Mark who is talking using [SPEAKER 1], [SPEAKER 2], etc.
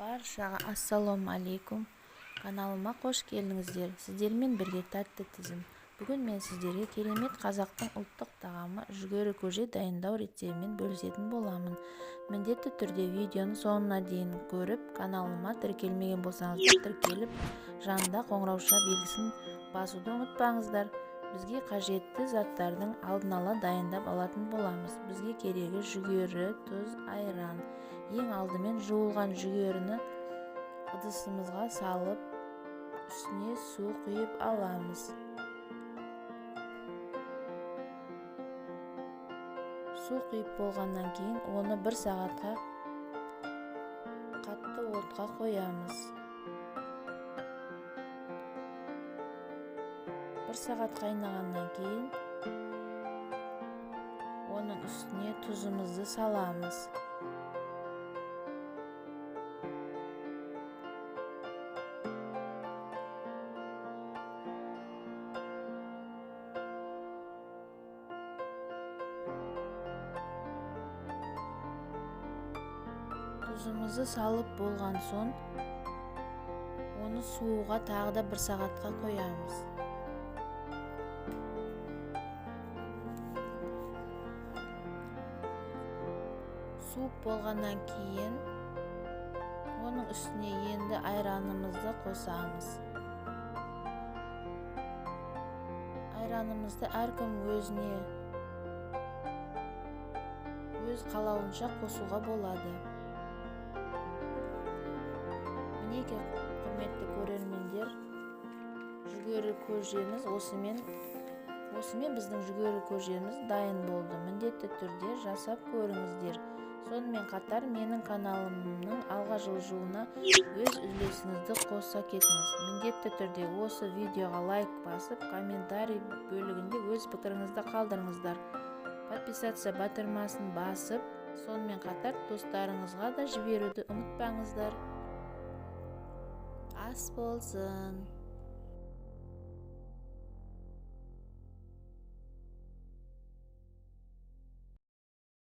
[SPEAKER 1] Баршаға ассалаумағалейкум! Каналыма қош келдіңіздер! Сіздермен бірге тәтті тізім. Бүгін мен сіздерге керемет қазақтың ұлттық тағамы жүгері көже дайындау рецебімен бөлісетін боламын. Міндетті түрде видеоның соңына дейін көріп, каналыма тіркелмеген болсаңыздар тіркеліп, жанында қоңырауша белгісін басуды ұмытпаңыздар. Бізге қажетті заттардың алдын ала дайындап алатын боламыз. Бізге керегі жүгері, тұз, айран. Ең алдымен жуылған жүгеріні ыдысымызға салып, үстіне су құйып аламыз. Су құйып болғаннан кейін оны 1 сағатқа қатты отқа қоямыз. 1 сағат қайнағаннан кейін оның үстіне тұзымызды саламыз. Тұзымызды салып болған соң оны суға тағы да 1 сағатқа қоямыз. Суып болғаннан кейін оның үстіне енді айранымызды қосамыз. Айранымызды әркім өзіне өз қалауынша қосуға болады. Мінекей, құрметті көрермендер, жүгері көжеміз осымен біздің жүгері көжеміз дайын болды. Міндетті түрде жасап көріңіздер. Сонымен қатар менің каналымның алға жылжуына өз үлесіңізді қоса кетіңіз. Міндетті түрде осы видеоға лайк басып, комментарий бөлігінде өз пікіріңізді қалдырыңыздар. Подписаться батырмасын басып, сонымен қатар достарыңызға да жіберуді ұмытпаңыздар. Ас болсын!